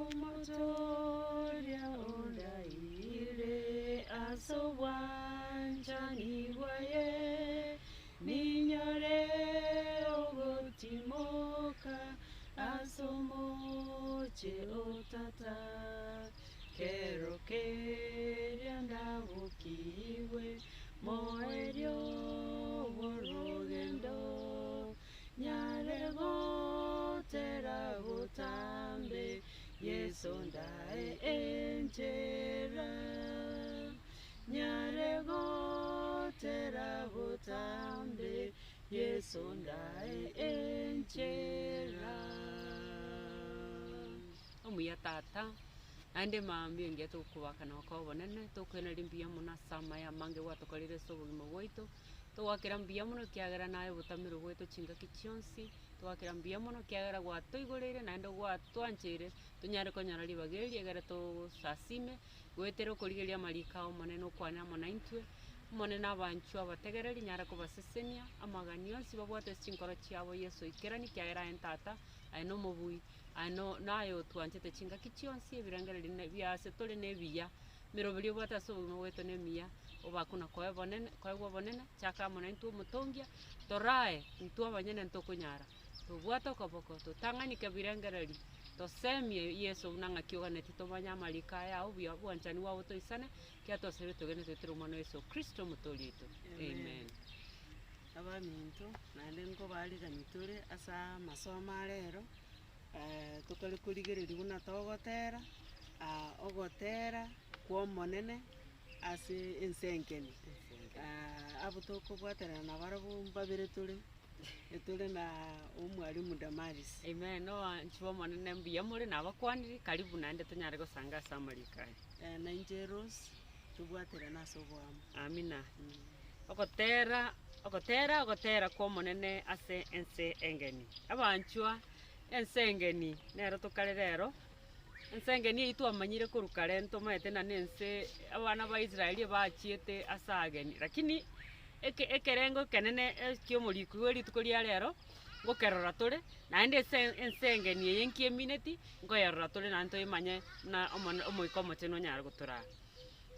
Omotoria ondaire ase obwanchani bwaye, ninyore ogotimoka ase omochie o Tata. Kero keria ndabokigwe moerio bw'orogendo, Nyare gotera botambe, Yeso ndae enchera. Nyare gotera botambe, Yeso ndae enchera. Omuya Tata, naende mambia engiya togokobaka na gokoa obonene, tokoiraneria mbuya mono ase amaya amange gwatokoreire ase obogima bwaito. Togwakera mbuya mono ekiagera naye obotamero bwaito chingaki chionsi, togwakera mbuya mono ekiagera gwatoigoreire naende gwatwancheire tonyare konyora ribaga eri egere toosasime, goetera okorigereria amariko ao Omonene okwane amo naintwe, Omonene abanchwe abategereri nyare kobasesenia, amagani onsi babwate ase chinkoro chiabo Yeso oikeranie ekiagera aye ntata, aye na omobui, aye no naye otwanchete chingaki chionsi ebirengererio ne bia ase tore na ebiya. Emeroberio obwate ase obogima bwaito nemiya, obakwe na koe bonene koegwa obonene, chaka amo naintwe omotongia, torae intwe abanyene ntokonyara, tobwate okoboko, totang'anike birengereri, tosemie Yeso buna ng'aki oganeti tomanye amariko aya ao buya obwanchani bwabo toisane, ekiagera twasabire togende toetera omwana o Yeso Kristo omotoori oito. Amen. Abaminto, naende nkobaarigani tore ase amasomo a rero, tokare korigereria buna togotera, ogotera kwa Omonene ase ense enkeni. Abwo tokobwaterana nabarabwo mbabere tore, tore na omwalimu Damaris. Amen, oanchi b'Omonene mbuya more nabakwanire, karibu naende tonyare gosanga ase amariko aya. Na inche Rose, tobwaterane ase oboamo. Amina. Ogotera, ogotera, ogotera kw'Omonene ase ense engeni. Abanchwa, ense engeni nero tokare rero, ense engeni eyio twamanyire korwa kare ntomaete na nense abana ba Israeli bachiete ase ageni. Lakini eke ekerengo ekenene ki'omoriko bwe rituko ria rero, ngokerora tore, naende ase ense engeni eye nki emineti, nkoyerora tore naende toyemanye buna omone omoika omochenu onyare gotoraa.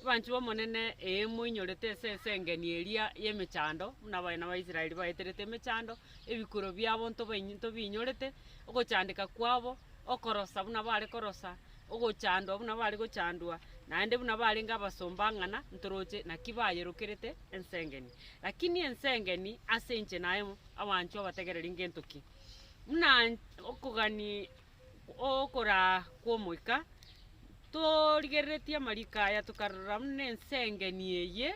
Abanchwa b'Omonene, ee, moinyorete ase ense engeni eria y'emechando, buna abana ba Israeli baeterete emechando, ebikuro biabo ntobainyo ntobiinyorete, ogochandeka kwabo, okorosa buna bare korosa, ogochandwa buna bare gochandwa, naende buna barenge abasomba ang'ana, ntoroche naki bayerokerete ense engeni. Lakini ense engeni ase inche naye abanchwa abategereri ngento ki? Buna okogani okoraa kw'Omoika, torigereretie amariko aya tokarora buna ense engeni eye,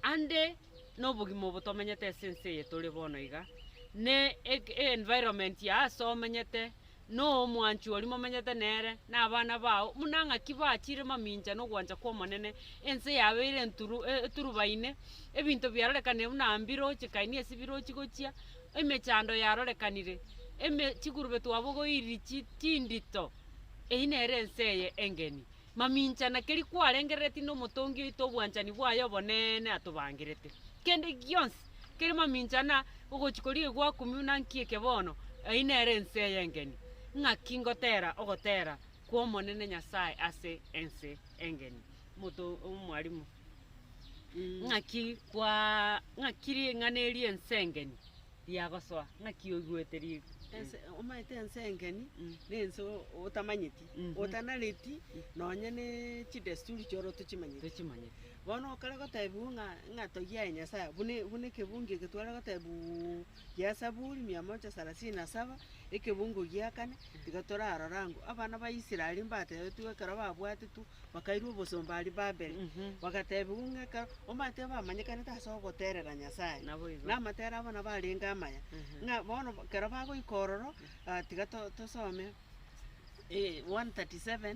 ande na obogima obo tomenyete ase ense eye tore bono iga, ne eke environment ya ase omenyete, na omwanchi oria momenyete nere, na abana bao, buna ng'aki bachire mamincha na ogwancha kw'Omonene, ense yabeire enturu eturubaine, ebinto biarorekanire buna mbiroche kaini ase birochi gochia, emechando yarorekanire, eme chigurube twabogoirie chi chindito, eyio nere ense eye engeni. Mamincha na keria kwarengereretie na omotongi oito obwanchani bwaye oboneene atobangerete. Kende gionsi kere mamincha na ogochia koria egwakumia buna nki eke bono, eyio nere ense eye engeni. Ng'aki ngotera ogotera kw'Omonene Nyasae ase ense engeni. Omoto omwalimu, ng'aki kwaa ng'aki ring'ana eri ense engeni riagosoa, ng'aki oigwete ri. Ense omanyete ense engeni, na ense otamanyeti, otanareti nonye na chidesturi chioro tochimanyeti. Tochimanyeti. Bono okare gotebiwa ng'a ng'a togia aye Nyasaye buna buna ekebungo eke tware gotebiwuuuu gia Saburi mia moja salasini na saba, ekebungo gia kane, tiga torarora ang'o, abana ba Israeli mbatebetigwe ekero babwatetwe bakairwa obosomba aria Babeli, bagatebiwa ng'a ekero omanyete bamanyekanete ase ogoterera Nyasaye, Naboigo. na amatera abo nabo arenge amaya, ng'a bono ekero bagoika ororo, tiga to- tosome 137,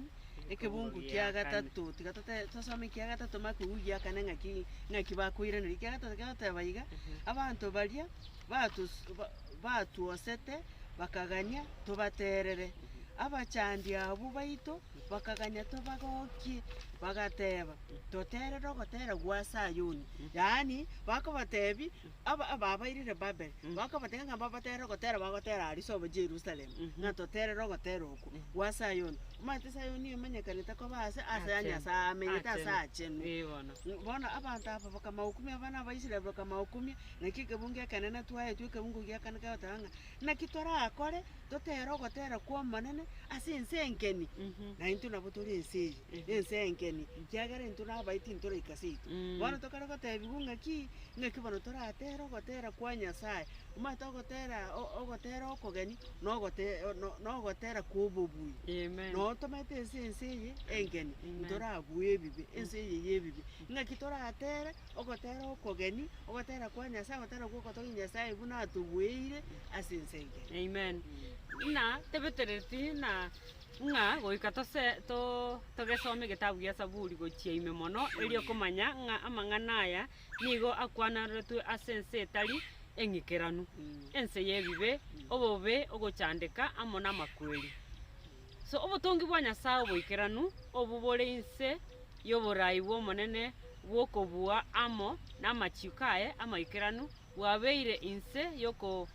ekebungu kia gatato, tiga tote tosome ekia gatato maka koigwa gia kane ng'aki ng'aki bakoiraneria, ekia gatato kegoteba iga, abanto baria batos ba- batwosete bakagania tobaterere, abachandi abwo baito bakagania tobagokie. Bagateba, Toterere ogotera gwa Sayoni. Yaani, bakobatebi, aba ababairire Babeli, bakobatebia ng'a mbabaterere ogotera bagotera aria sobo Jerusalemu, ng'a toterere ogotera okwo gwa Sayoni. Omanyete Sayoni emanyekanete koba ase ase ya Achenu. Nyasaye amenyete ase Achenu. achenu. Eh, bono. Bono abanto aba bakamaokumia abana abaisraeli bakamaokumia, naki ekebungo ekenene twaetwe ekebungo gia kane kegoteba ng'a, naki torakore totere ogotera kw'Omonene ase ense engeni, na intwe nabo tore ense eye, ense engeni, ekiagera intwe nabaiti ntoraika seito. Bono tokare gotebiwa ng'aki, ng'aki bono toratere ogotera kwa Nyasaye, omanyete ogotera o- ogotera okogeni, na ogote no- na ogotera kwa obobui. Amen. Noo tomaete ense ense eye engeni, Amen. ntorabue ebibe, ense eye ya ebibe, ng'aki toratere ogotera okogeni, ogotera kwa Nyasaye, ogotera gwa ogotogia Nyasaye buna atobueire ase ense engeni. Amen. Buna tebetereti na ng'a goika tose to togesome egetabu gia Saburi gochia ime mono, erio komanya ng'a amang'ana aya nigo akwanaretwe ase ense etari eng'ikeranu, ense y'ebibe, obobe, ogochandeka, amo namakweri. So obotongi bwa Nyasae oboikeranu, obwo bore inse y'oborai bw'Omonene bw'okobua amo namachiko aye amaikeranu, bwabeire inse y'oko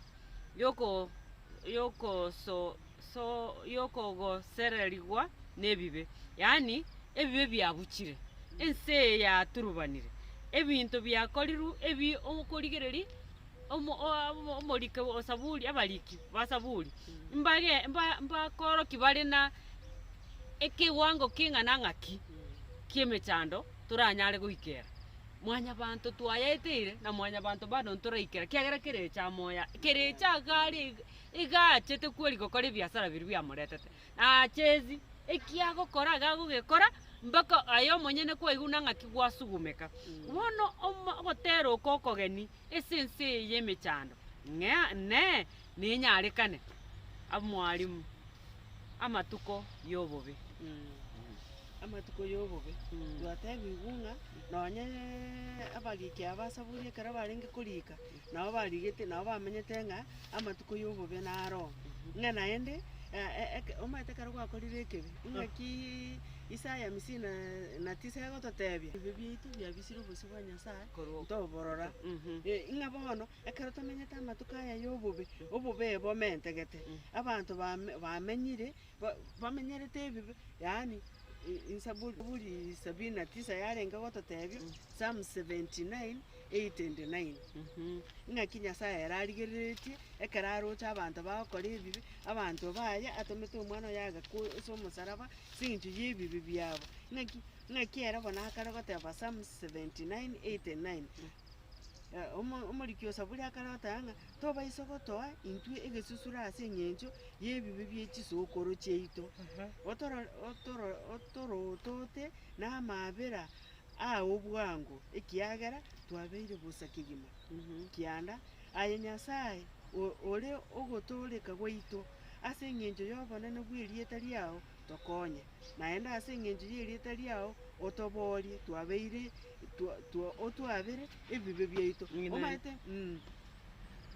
y'oko y'okoso so y'okogosererigwa nebibe, yaani ebibe biabuchire, ense eye yaturubanire, ebinto biakorirwe ebi okorigereria omo o omorike o saburi abariki ba saburi, mbage mba mbakorokia bare na ekewango king'ana ng'aki ki'emechando toranyare goikera. Mwanyabanto twayaeteire, na mwanyabanto bado ntoraikera, ekiagera kerecha amoyo aya, kerecha iga are iga iga achete kweri gokora ebiasara biria biamoretete. Nachesi, ekiagokora iga agogekora, mpaka aye omonyene kwaigwa buna ng'aki gwasugumeka. Bono omo ogotera oko okogeni ase ense eye ya emechando, ng'ea nee nenyarekane amwalimu amatuko ya obobe. Amatuko ya obobe, twatebigwe ng'a nonye abariki aba asaburi ekero barenge korika, nabo barigete nabo bamenyete ng'a amatuko ya obobe naro. Ng'a naende eke omanyete ekero gwakorire ekebe, ng'akiiii Isaya hamsini na- na tisa egototebia, ebibe biaito biabisire obosio bwa Nyasaye, Korwa ntoborora. Ng'a bono, ekero tomenyete amatuko aya ya obobe, obobe bomentegete, abanto bame bamenyire, ba- bamenyerete ebibe, yaani Zaburi sabini na tisa yarenge gototebia, Psalm 79, 8 and 9. Ng'aki Nyasaye ere arigereretie, ekero aroche abanto bagokora ebibe, abanto baye atomete omwana oye agakwa ase omosaraba, ase eng'encho ya ebibe biabo. Ng'aki ng'aki ere bono akare goteba Psalm 79, 8 and 9. Omo omoriki o Saburi akare goteba ng'a tobaisa gotoa intwe egesusuro ase eng'encho y'ebibe bie chisokoro chiaito, otoro otoro otorotote na amaabera ao bwango, ekiagera twabeire bosa kegima. Kianda, aye Nyasae, o- ore ogotooreka gwaito, ase eng'encho y'obonene bw'erieta riao tokonye, naende ase eng'encho y'erieta riao otoboorie, twabeire twa twa otwabere ebibe biaito. Amen. Omanyete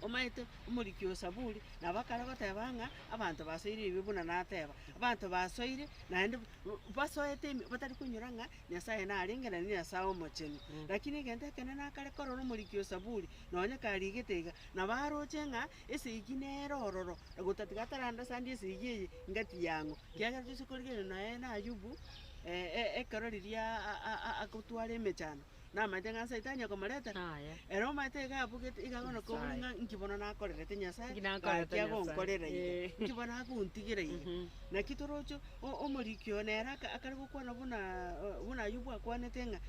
omanyete omoriki o Saburi nabo akare goteba ng'a abanto basoire ebibe buna nateba, abanto basoire naende basoete ime batari konyora ng'a Nyasaye narenge naende Nyasaye omochenu. Lakini egento ekenene akare korora omoriki o Saburi, nonye karigete iga, nabo aroche ng'a esegi nere ororo, gotatiga atarandasandi esegi eye ngati yang'o. Ekiagera toise korigereria nonya na Ayubu, ekero riria agotwara emechando, namanyete ng'a saitani akomoretera, Yaya. ere omanyete iga abugete iga bono kobua Nyasaye. ng'a inki bono nakorerete Nyasaye, Inki nakorerete gaki Nyasaye. agonkorera iga, Eh. inki bono agontigera iga. Naki toroche omoriki oyo nere akare gokwana buna buna Ayubu akwanete ng'a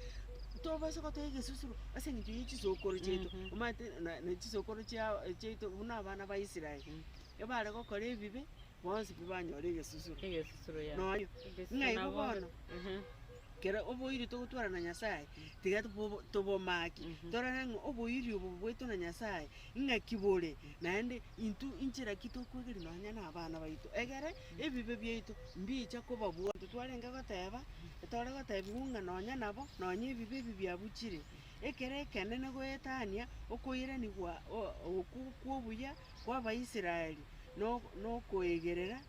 tobasa gotoa egesusuro ase eng'encho ye chisokoro chiaito. Omanyete na na chisokoro chia chiaito buna abana ba Israel, ebare gokora ebibe, bonsi pi banyora egesusuro. Egesusuro ya. Noyo, Egesusuro ng'a igo nabo bono, kera oboiri togotwara na Nyasaye, tiga tobo tobomaki, torore ng'a oboiri obo bwaito na Nyasaye, ng'aki bore, naende intwe inchera ki tokwegeria nonya na abana baito, egere ebibe biaito mbicha kobabua. Intwe twarenge goteba, tore gotebiwa ng'a nonya nabo, nonya ebibe ebi biabuchire, ekere ekenene goetania okoiranigwa o- okwo kwa obuya kwa abaisraeli, nokoegerera.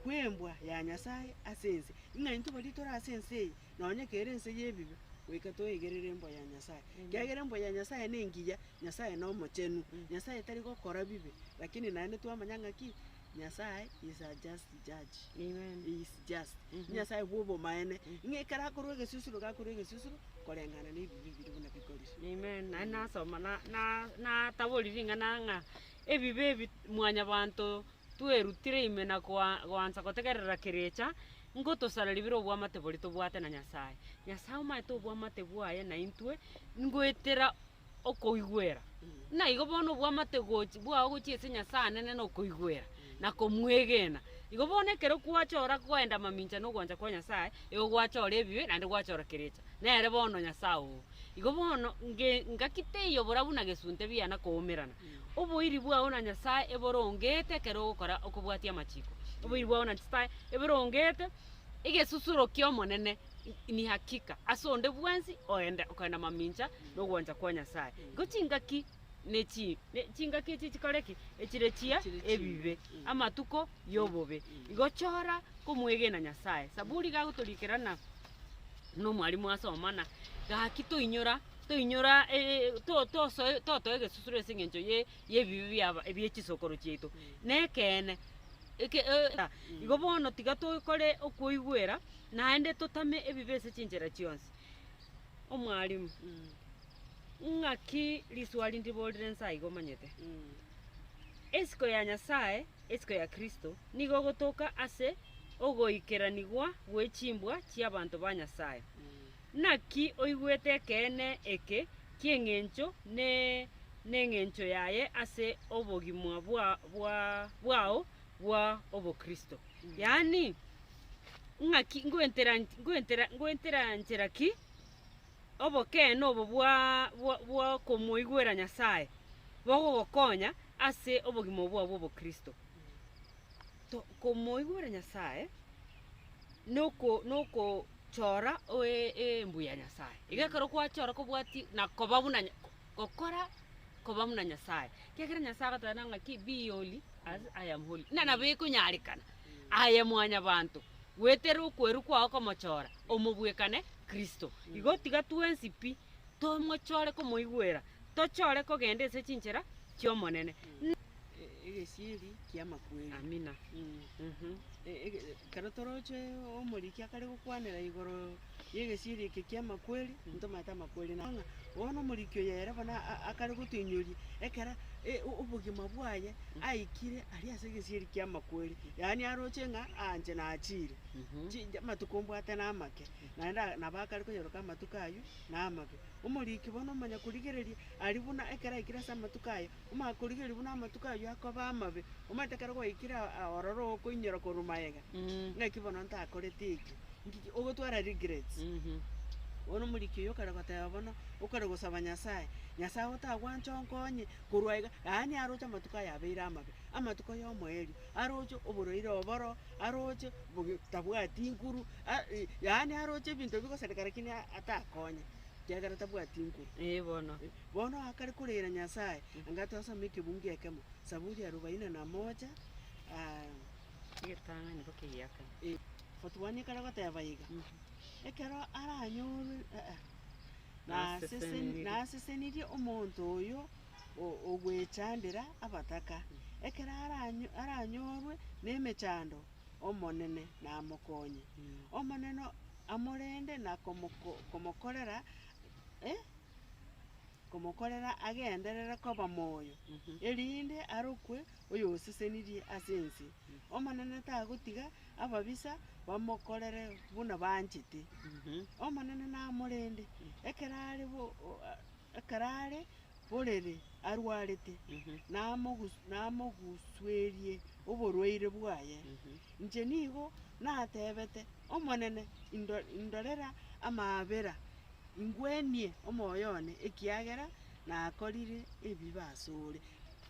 Kw'embwa ya Nyasae ase ense. Ng'a intwe baria tore ase ense eye, nonye kere ense y'ebibe, goika toegerere embwa ya Nyasae. Ekiagera embwa ya Nyasae nengiya, Nyasae nomochenu, Nyasae tari gokora bibe, lakini naende twamanya ng'aki, Nyasae is a just judge, Amen. he is just. Nyasae bwa obomaene, ng'a ekero akorwa egesusuro, iga akorwa egesusuro koreng'ana na ebibe biria buna bikorire. Amen. Naende nasoma na- na- natabori ring'ana ng'a ebibe ebi mwanyabanto Twerutire ime na goansa gotegerera kerecha, ngotosararia bire oboamate boria tobwate na Nyasae. Nyasae omanyete oboamate bwaye naintwe, ngoetera okoigwera. Buna igo bono oboamate gochi bwao gochia ase Nyasae anene na okoigwera, na komwegena. Igo bono ekero gwachora koenda mamincha na ogwancha kwa Nyasae, igo gwachora ebibe naende gwachora kerecha. Nere bono Nyasae oo. Igo bono nge ngaki teiyo borabu na gesunte biana koumerana. Oboiri bwao na Nyasae eborongete ekero ogokora okobwatia amachiko. Oboiri bwao na Nyasae eborongete egesusuro ki'Omonene ni hakika ase onde bwensi oende okoenda mamincha na ogwancha kwa Nyasae. Igo chingaki ne chi ne chingaki echi chikore ki? Echire chia Chire chibe. ebibe, amatuko y'obobe. Igo chora komwegena Nyasae. Saburi iga agotorikera na buna omwalimu asoma na gaki toinyora toinyora tosoe totoe egesusuro ase eng'encho ye yebibe biaba ebie chisokoro chiaito. Nekeene, eke igo bono tiga tokore okoigwera, naende totame ebibe ase chinchera chionsi. Omwalimu, ng'aki riswali ndiborire nsa iga omanyete? Esiko ya Nyasaye, esiko ya Kristo, nigo ogotoka ase ogoikeranigwa gwe chimbwa chi'abanto ba Nyasaye. Naki oigwete ekeene eke ki'engencho ne neng'encho yaye ase obogimwa bwa bwa bwao bwa obokristo? Yaani, ng'aki ngoentera ngoentera ngoentera nchera ki obokeene obo bwa bwa bw'okomoigwera Nyasaye bogogokonya ase obogima obwo bwa obokristo? To komoigwera Nyasaye noko noko Chora embu ya Nyasae. Iga ekero gwachora kobwati na koba buna nya gokora koba buna Nyasae. Ekiagera Nyasae agoteba ng'aki be holy as I am holy. Ng'a nabo ekonyarekana aye mwanyabanto goetera okwerwa kwao komochora omobwekane Kristo. Igo tiga twensi pi tomochore komoigwera, tochore kogenda ase chinchera chi'Omonene. Egesieri ki'amakweri. Amina. Ekero toroche omoriki akare gokwanera igoro y'egesieri eke ki'amakweri, ntomanyete amakweri na ng'a bono omoriki oyo ere bono akare gotoinyoria ekero obogima bwaye aikire aria ase egesieri ki'amakweri, yaani aroche ng'a aa inche nachire, chi amatuko mbwate na amake, naende nabo akare konyeroka amatuko aywo na amabe. Omoriki bono omanya korigereria aria buna ekero aikire ase amatuko aya. Omanye korigereria buna amatuko ayio akoba amabe, omanyete ekero gwaikire ororo okoinyora korwa magega, ng'aki bono ntakorete eke, nki ogotwara regrets. Bono omoriki oyio okare goteba bono, okare gosaba Nyasaye, Nyasaye otagwancha onkonye korwa aiga, yaani aroche amatuko aya abeire amabe, amatuko ya omoerio, aroche oborwaire oboro, aroche bobe tabwati nguru, yaani aroche ebinto bigosareka lakini atakonye, ekiagera tabwati nguru. Ee bono. Bono akare korera Nyasae, anga twasoma ekebungo ekemo, Saburi arobaini na moja, Egetang'ani boka egiakane. 41 ekare goteba iga, Ekero aranyorwe Nasesenirie. nasesenirie omonto oyo ogwechandera abataka, ekero aranyorwe nemechando, Omonene namokonye. Omonene amorende na komokorera komokorera agenderere koba moyo, erinde arokwe oyosesenirie ase ense. Omonene tagotiga ababisa bamokorere buna banchete. Omonene namorende, ekero are bo ekero are borere arwarete, namogus namogusuerie oborwaire bwaye. Inche nigo natebete, Omonene, indo indorera amaabera. Ingwenie omoyo one, ekiagera nakorire ebibe asore.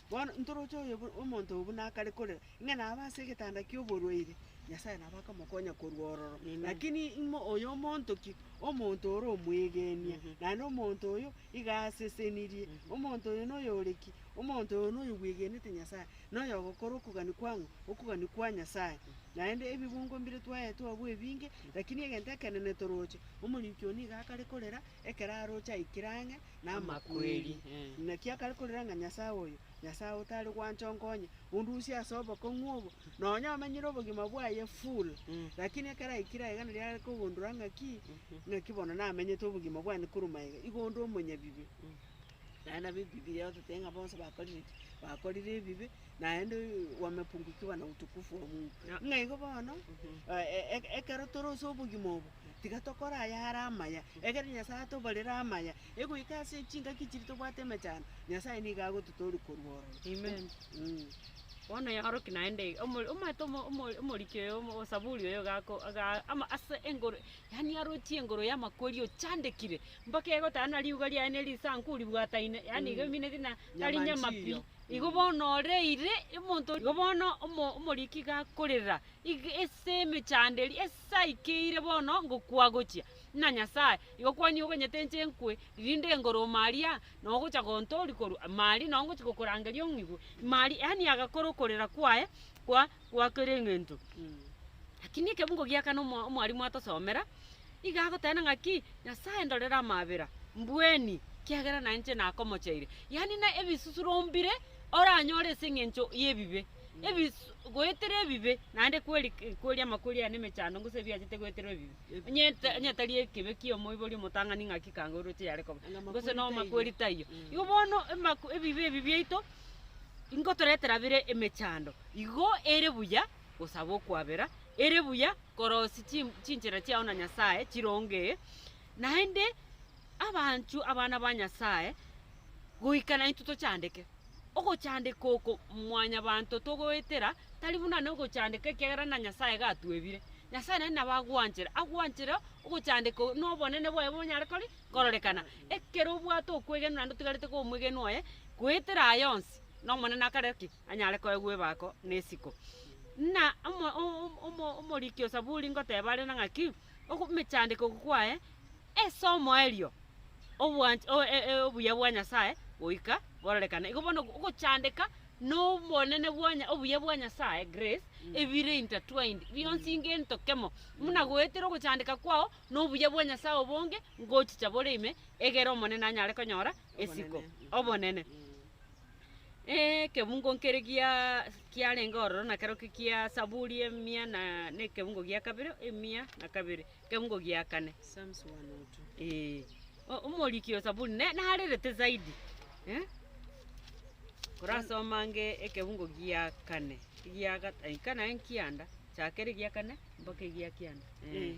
Bono ntoroche oyo omonto oyo buna akare korera, ng'a nabe ase egetanda kia oborwaire, Nyasaye nabo akomokonya korwa ororo. Lakini imo oyo omonto ki? Omonto ore omwegenia, naende omonto oyo iga asesenirie, omonto oyo noyore ki? Omonto oyo noyo bwegenete Nyasaye, noyo ogokora okogania kwang'o? Okogania kwa Nyasaye. Naende ebibungo mbire twaetwe abwo ebinge, lakini egento ekenene toroche, omoriki oyo nigo akare korera, ekero aroche aikire ang'e na amakweri. Naki akare korera ng'a Nyasaye oyo, Nyasaye otare gwancha onkonye, ondusie ase obokong'u obo, nonya omenyire obogima bwaye full, lakini ekero aikire aiga nario are kogundura ng'aki, ng'aki bono namenyete obogima bwane korwa magega, igo onde omonyabibe. Naende nabo ebibilia egototebia ng'a bonsi bakorire ki? Bakorire ebibe, naende wamepungukiwa na utukufu wa Mungu. Ng'a igo bono, ekero tore ase obogima obo, tiga tokore ayare amaya, ekero Nyasaye atobarere amaya, egoika ase chingaki chiria tobwate emechando, Nyasaye nigo agototoria korwa ororo. Amen. Bono yaorokia naende iga, omo omanyete omo omo omoriki oyo omo osaburi oyo iga ako iga ama ase engoro yaani arochie engoro ya amakweri ochandekire, mpaka egoteba na riuga riaye na erisanku ribwataine, yaani iga emineti na tari Nyama nyama pi. nchiyo. Igo bono oreire, omonto igo bono omo omoriki iga akorera, iga ase emechando eria ase aikeire bono ngokwa gochia, ng'a Nyasaye, igo kwani oganyete inche nkwe, rinde engoro ime aria, nogocha gontoria korwa ime aria noo ngochia gokorangeria ong'igwe, ime aria, yaani agakora okorera kwaye, kwa gwa kera eng'ento. Lakini ekebungo gia kane omo omwalimu atosomera, iga agoteba ng'aki, Nyasaye ndorere amaabera, mbweni, kiagera na inche nakomocheire. Yaani na ebisusuro mbire oranyore ase eng'encho y'ebibe, ebisu goetera ebibe, naende kweri kweri amakweri aya na emechando gose ebiachete goetera ebibe. Onye onye tari ekebe kia omoibori omotang'ani ng'aki kanga oroche yare koba, gose no makweri taiyo. Igo bono emaku ebibe ebi biaito, ingotoretera bire emechando, igo ere buya gosaba okwabera, ere buya korosia chi chinchera chiao na Nyasaye chirongee, naende abanchwa abana ba Nyasaye, goika naintwe tochandeke. Ogochandeka oko mwanyabanto togoetera, tari buna nogochandeka ekiagera na Nyasaye gatwebire. Nyasaye naende nabo agwanchera, agwanchera ogochandeka oo na obonene bwaye bonyare kori kororekana. Ekero obwate okwegenwa naende otigarete koba omwegenwa oye, goetera aya onsi, na Omonene akare ki? Anyare koegwa ebako na esiko. Buna omo omo omoriki o Zaburi ngoteba are na ng'aki, ogo emechandeko kwaye ase omoerio obwanch obuya bwa Nyasaye goika bororekane. Igo bono ogochandeka na obonene bwa nya obuya bwa Nyasaye grace, ebire intertwined, bionsi ngento kemo, buna goetera ogochandeka kwao, na obuya bwa Nyasaye obonge, ngochicha bore ime, egere Omonene anyare konyora esiko, obonene. Ekebungo nkere giaa kiarenge ororo na kerokio kia Saburi emia na na ekebungo gia kabere, emia na kabere, ekebungo gia kane. Psalms 102. Eeh, o- omoriki o Saburi ne narerete zaidi eh, korasoma ange ekebungo gia kane, gia gata ika naye nkianda, chakera egia kane mpaka egia kianda, eh.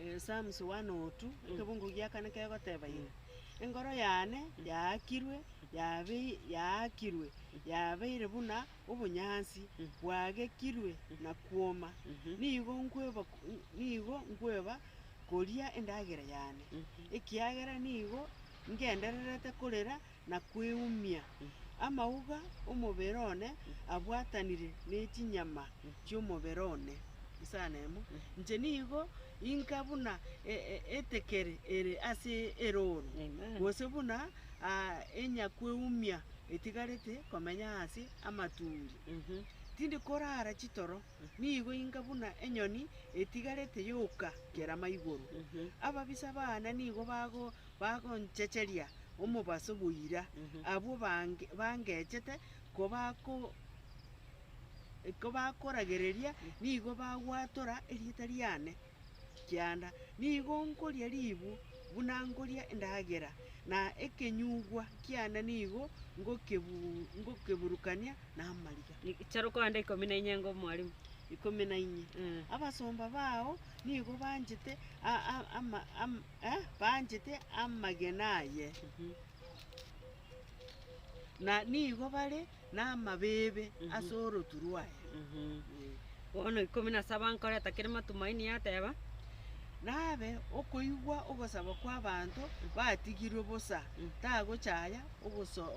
Eh, Psalms 102, ekebungo gia kane kegoteba iga, Engoro yane yaakirwe yabei yaakirwe yabeire buna obonyansi bwagekirwe na kwoma, nigo nkweba nigo nkweba koria endagera yane, ekiagera nigo ngendererete korera na kweumia. Amauga 'omobere one abwatanire ne chinyama chi'omobere one. Isano emo. Inche nigo inka buna etekere ere ase erooro, gose buna enyakweumia etigarete komenya ase amaturi. Tindi korara chitoro, nigo inga buna enyoni etigarete yoka kerama igoro. Ababisa baane nigo bagonchecheria omobaso boira, abwo bangechete kobako kobakoragereria nigo bagwatora erieta riane kianda. Nigo nkoria ribu buna nkoria endagera, na ekenyugwa kiane nigo ngokeburukania namariga. Charo koenda ikomi na inye ngo omwalimu. Ikomi na inye. Abasomba bao nigo banchete banchete amagena aye, na nigo bare namabeebe ase orotu rwaye. Bono ikomi na saba nkoreta kere matumaini yateba. Nabe okoigwa ogosaba kw'abanto batigirwe bosa, tagochaya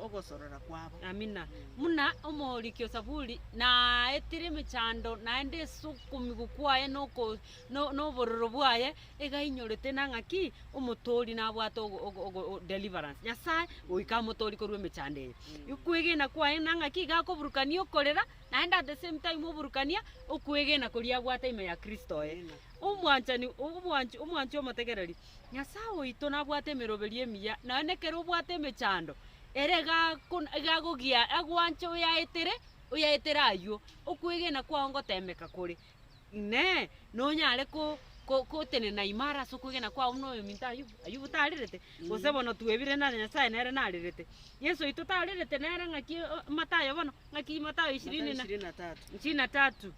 ogosorora kwabo. Amina. Buna omoriki o Saburi naetire emechando naende ase okomigwa kwaye na oko na obororo bwaye, iga ainyorete na ng'aki, omotoori nabwate ogo ogo ogo deliverance. Nyasae goika amotoori korwa emechando eye. Okwegena kwaye na ng'aki, iga akoburukania okorera, naende at the same time oburukania okwegena koria abwate ime ya Kristo oye. Omwanchani, omwanchi omwanchi omotegereri, Nyasae oito nabwate emeroberio emiya, nonya na ekero obwate emechando, ere iga akona iga agogia agwanche oyaetere, oyaetere aywo, okwegena kwao ngotemeka kore. Inee! Nonyare ko ko kotenena imara ase okwegena kwao buna oyominto Ayubu? Ayubu tarerete? Gose bono twebire na Nyasae nere narerete? Yeso oito tarerete nere ng'aki Matayo bono, ng'aki Matayo ishirini na Ishirini na tatu. ishirini na tatu,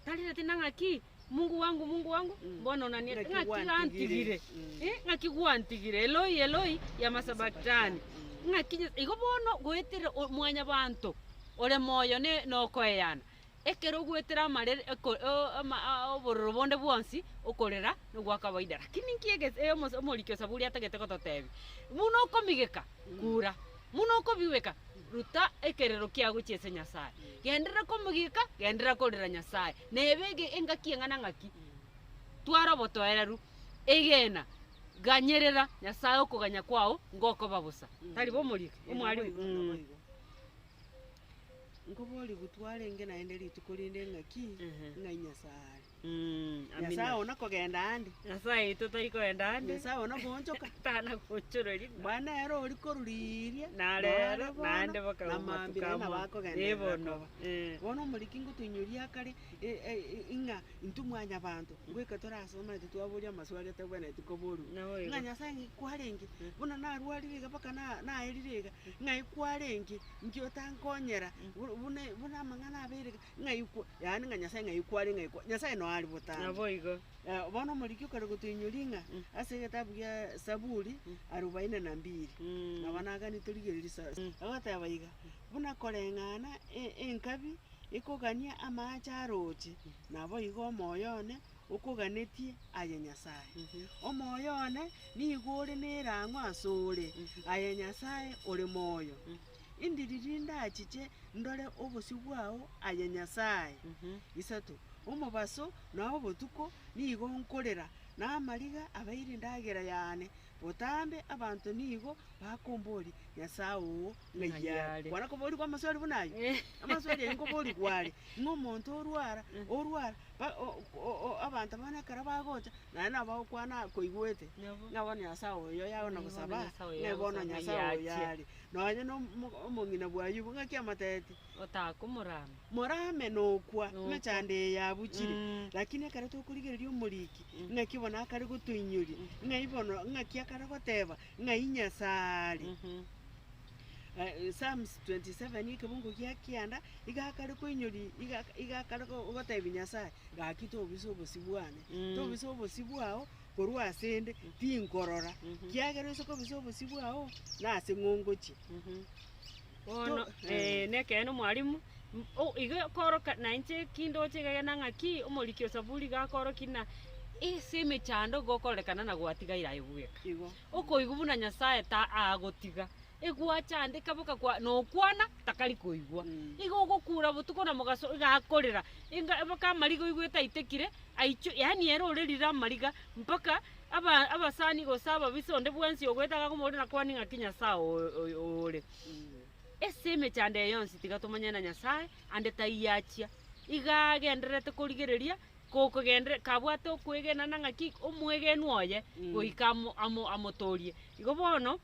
tarerete na ng'aki? Mungu wangu, Mungu wangu, mbona unania Ng'aki ng'aki gwantigire. gwantigire? Eh, ng'aki gwantigire? Eloi, Eloi, lama sabakitani. Ng'aki Nya- igo bono goetera o- mwanyabanto ore moyo ne nokoeyana, ekero ogoetera amarere eko o- ama a- obororo bonde bwonsi, okorera nogwa kawaida. Lakini nki egese omos omoriki o saburi atagete gototebia, buna okomigeka, kura, buna okobiweka, Ruta ekerero kiao gochia ase Nyasae. Genderera komogika, genderera korera Nyasae. Nebe ege engaki eng'ana ng'aki, twara obotoereru, egena, ganyerera Nyasae okoganya kwao ngokoba bosa. Tari bo omoriki, omwalimu? Naboigo, naboigo. Nkoborigwe twarenge naende rituko rinde ng'aki, ng'ai Nyasae are. Amina. Nyasae one kogenda ande. Nyasae oito tari kogenda ande. Nyasae one goonchoka. Tana goonchoreria. Mwana ere ori koruriria. Nare ero, naende na bakauma mambia naende tukama. nabo Eh, akogenderera bono. koba. Eh. Bono omoriki ngotoinyoria akare ng'a intwe mwanyabanto, goika torasome intwe twaboria amaswali atabwenereti koborwa. Nabo igo. Ng'a Nyasae ng'ai kwarenge, buna narwarire iga mpaka na naerire iga, ng'ai kwarenge, nki otankonyera, buna buna amang'ana abeire iga. Ng'ai kwa, yaani ng'a Nyasae ng'ai kware ng'ai kwa, Nyasae noyo are botambe. Naboigo. Bono omoriki okare gotoinyoria ng'a ase egetabu gia Saburi arobaini na mbili, nabo nagani torigererie sa agoteba iga, buna koreng'ana e- enkabi ekogania amache aroche, naboigo omoyo one okoganetie aye Nyasae. Omoyo one nigo ore nerang'o asore, aye Nyasae ore moyo. Indi riria ndachiche ndore obosio bwao aye Nyasae. Isato, omobaso na obotuko nigo nkorera, na amariga abeire endagera yane. Botambe abanto nigo bakomboria, Nyasae oo ng'ai are? Kwana koborigwa amaswali buna ayio? Amaswali ayio nkoborigwa are, ng'a omonto orwara, orwara, ba o- o- abanto bono ekero bagocha, naende nabo bagokwana koigwete, ng'a bono Nyasae oyo yao na gosaba, ng'a bono Nyasae oyo are. Nonya na omong'ina bw'Ayubu, ng'aki amotebetie? Otakomorama. Morame nokwa, Nokwa. emechando eye yabuchire. Lakini ekero tokorigereria omoriki, ng'aki bono akare gotoinyoria, ng'ai bono ng'aki akare goteba, ng'ai Nyasae are. Psalms 27 ekebungo gia kianda, iga akare koinyoria, iga iga akare gotebia Nyasae, gaki tobisa obosio bwane, tobisa obosio bwao korwa asende, tinkorora, kiagera ase kobisa obosio bwao, nase ng'o ngochia. Bono To- eh, nekeene omwalimu, m- o igo okoroka na inche kindoche iga gena ng'aki, omoriki o saburi iga akorokia ng'a ase emechando gokorekana na gwatigaire aye bweka. Igo. Okoigwa buna Nyasaye ta agotiga, egwachandeka boka kwa nokwana takari koigwa. Igo ogokura botuko na mogaso iga akorera, enga mpaka amariga oigwete aitekire, aicho yaani ere orerire amariga mpaka aba abasani gose ababisa onde bwensi ogoeta agakomorera nakwani ng'aki Nyasaye oo oyo ore. Ase emechando eye yonsi tiga tomanye na Nyasaye ande taiyo achia. Iga agendererete korigereria, kokogenderera kabwate okoegena na ng'aki omwegenwa oye goika amo amo amotorie. Igo bono,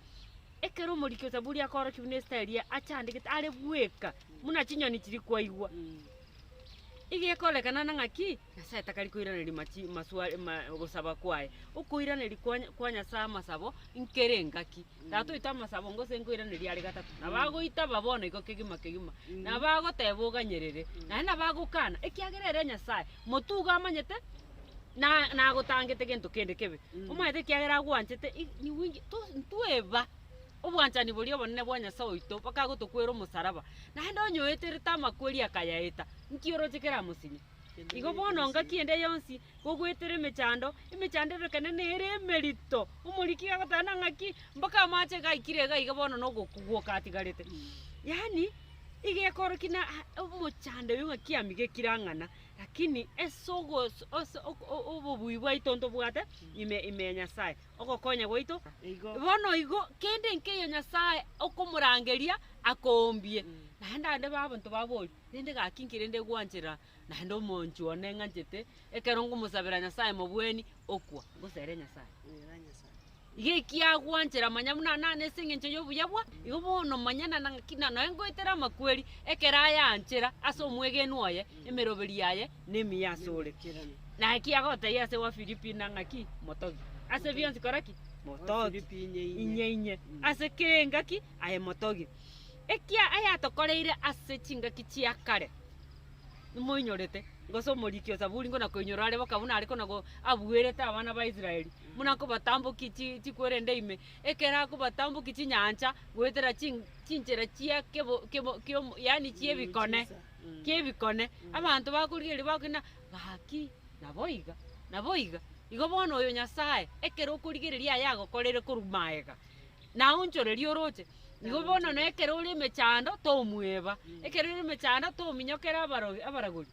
ekero omoriki o Zaburi akorokia buna esita eria achandegete are bweka, buna chinyoni chiria kwaigwa. Iga ekorekana na ng'aki, Nyasaye takari koiraneria machi maswali ma gosaba kwaye. Okoiraneria kwa kwa Nyasaye amasabo, nkere engaki. Tata oito amasabo ngose nkoiraneria are gatato, nabo agoitaba bono igo kegima kegima, nabo agoteba oganyerere, naende nabo agokana, ekiagera ere Nyasaye, motugo amanyete, na nagotangete gento kende kebe. Omanyete ekiagera agwanchete i niwinki to ntweba obwanchani boria obonene bwa Nyasaye oito mpaka agotokwera omosaraba, naende onye oeterete amakweri akayaeta, nki oroche keramosinye? Kende Igo bono ngaki gekogusii. ende yonsi, gogoetera emechando, emechando erorekane nere emerito, omoriki agoteba na ng'aki, mpaka amache gaikire iga iga bono na ogokugwoka atigarete. Yaani, iga ekorokia na aa omochando oyo ng'aki amigekire ang'ana, lakini ase ogos ase oko obobui bwaito ntobwate ime ime ya Nyasaye, ogokonya gwaito. Igo. Bono igo, kende nkeiyo Nyasaye okomorangeria akoombie, naende ande babanto baborie, rende gaki nki rende gwanchera naende omonchwa one ng'anchete, ekero ngomosabera Nyasaye mobweni, okwa, gose ere Nyasaye. Ere Nyasaye. Iga ekiagwanchera manya buna nane ase eng'encho y'obuya bwa, igo bono manya na ng'aki na nonya ngoetera amakweri, ekero ayanchera ase omwegenwa oye, emeroberi yaye nemiya asore. Kerane. Na eki agotebia ase Wafilipi na ng'aki, motogi. Ase bionsi kora ki? Motogi. Wafilipi inye inye. Inye inye. Ase kera engaki aye motogi. Ekia ayatokoreire ase chingaki chia kare, Nimoinyorete, gose omoriki o Zaburi ngona koinyora are boka buna are kona go abuerete abana ba Israeli, buna akobatambokia chi chikwerende ime, ekero akobatambokia chinyancha goetera chin chinchera chia kebo kebo kiomo yaani chiebikone, kiebikone, abanto bakorigereria bakogenda gaki nabo iga, nabo iga. Igo bono oyo Nyasaye, ekero okorigereria aya agokorere korwa maega, naonchoreria oroche, igo bono na ekero ore emechando tomweba, ekero ore emechando tominyokera abarogi abaragori,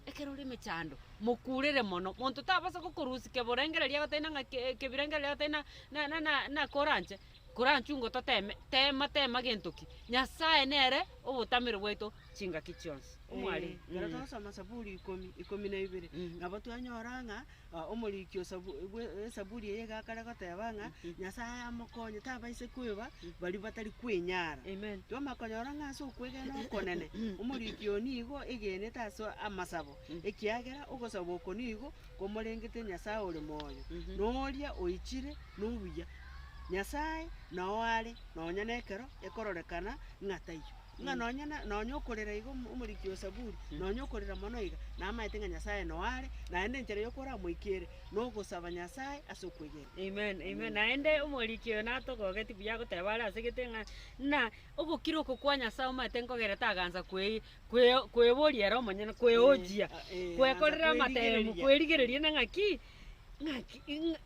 ekero ore emechando mokurere mono, monto tabasa gokorusia keborengereria agotebia ng'a ke kebirengererio agotebia na na na na nakoranche, koranche ingo toteme, tema tema gento ki, Nyasaye nere obotamero bwaito chingaki chionsi. Omwalimu. Ekero togosoma Zaburi ikomi, ikomi na ibere, nabo twanyora ng'a omoriki o sabu bwe esaburi eye iga akare goteba ng'a, Nyasaye amokonye tabaise kweba baria batari kwenyara. Amen. Twamanya konyora ng'a ase okwegena okonene, omoriki oyo nigo egenete ase amasabo, ekiagera ogosaba oko nigo komorengete Nyasaye ore moyo, na oria oichire na obuya. Nyasaye nao are nonya na ekero ekororekana ng'a taiyo. Ng'a nonya na nonya okorera iga omo omoriki o Zaburi, nonya okorera mono iga, namaete ng'a Nyasaye noo are, naende enchera yokoramoikere, nogosaba Nyasaye ase okwegena. Amen, amen. Naende omoriki oyo natogogeti buya agoteba are ase gete ng'a ng'a ogokira oko kwa Nyasaye omanyete nkogera tagansa kwei kwe kweboria ere omonyene kweojia, kwekorera amatemu, kwerigereria na ng'aki, ng'aki ng'a